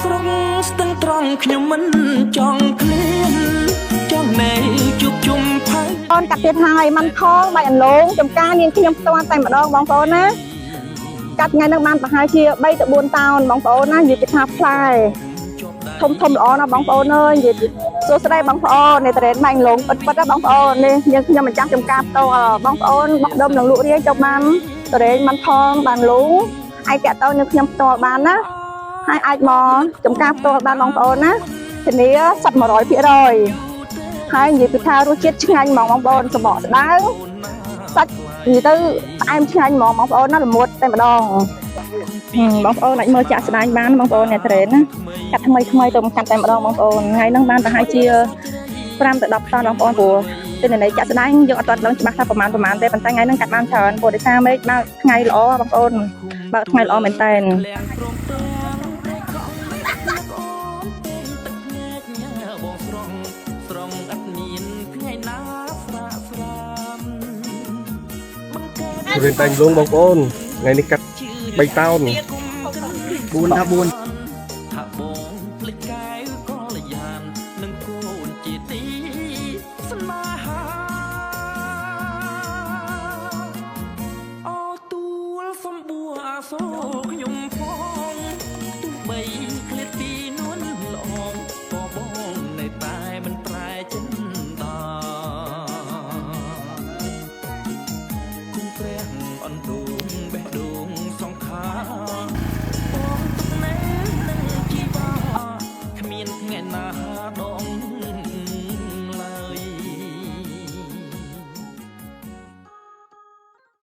ស្រុងស្ទឹងត្រង់ខ្ញុំមិនចង់ឃ្លានចង់នៅជួបជុំផៅ អូនកាត់ទៀតហើយមិនខងបាយអន្លងចំការនាងខ្ញុំផ្ទាល់តែម្ដងបងប្អូនណាកាត់ថ្ងៃហ្នឹងបានប្រហែលជា3ទៅ4តោនបងប្អូនណានិយាយពីថាផ្លែធំធំល្អណាស់បងប្អូនអើយនិយាយពីសួស្តីបងប្អូននេះតរ៉េនបាយអន្លងពិតពិតណាបងប្អូននេះយើងខ្ញុំម្ចាស់ចំការផ្ទាល់បងប្អូនបោះដុំនិងលក់រាយចុះបានតរ៉េនមិនថងបានលងអាចតាក់តងនឹងខ្ញុំផ្ទាល់បានណាហើយអាចមកចំការផ្ទាល់បានបងប្អូនណាធានាសិត100%ហើយនិយាយពីថារសជាតិឆ្ងាញ់ហ្មងបងប្អូនសបកស្ដើងសាច់និយាយទៅផ្អែមឆ្ងាញ់ហ្មងបងប្អូនណាល្មួតតែម្ដងហឹមបងប្អូនអាចមើលចាក់ស្ដាញបានបងប្អូនអ្នកត្រេនណាកាត់ថ្មីថ្មីទៅមកកាត់តែម្ដងបងប្អូនថ្ងៃហ្នឹងបានប្រហែលជា5ទៅ10តោនបងប្អូនព្រោះទិន្នន័យចាក់ស្ដាញយើងអត់ទាន់ដឹងច្បាស់ថាប្រហែលប្រហែលទេប៉ុន្តែថ្ងៃហ្នឹងកាត់បានច្រើនព្រោះដោយសារមេឃបើកថ្ងៃល្អបងប្អូនបើកថ្ងៃល្អមែនតើ លៀងព្រមទាំងតែខំនឹកអូនពេញទឹកភ្នែកញើបងស្រង់ស្រង់ឥតមានថ្ងៃណាស្រាកស្រាមបង្កើត ទុរេនតែងលងបងប្អូនថ្ងៃនេះកាត់3តោន 4ដល់4 ថាបងភ្លេចកែវកល្យាននឹងកូនជាទីស្នេហាអូទួលសំបួរអាសូរខ្ញុំ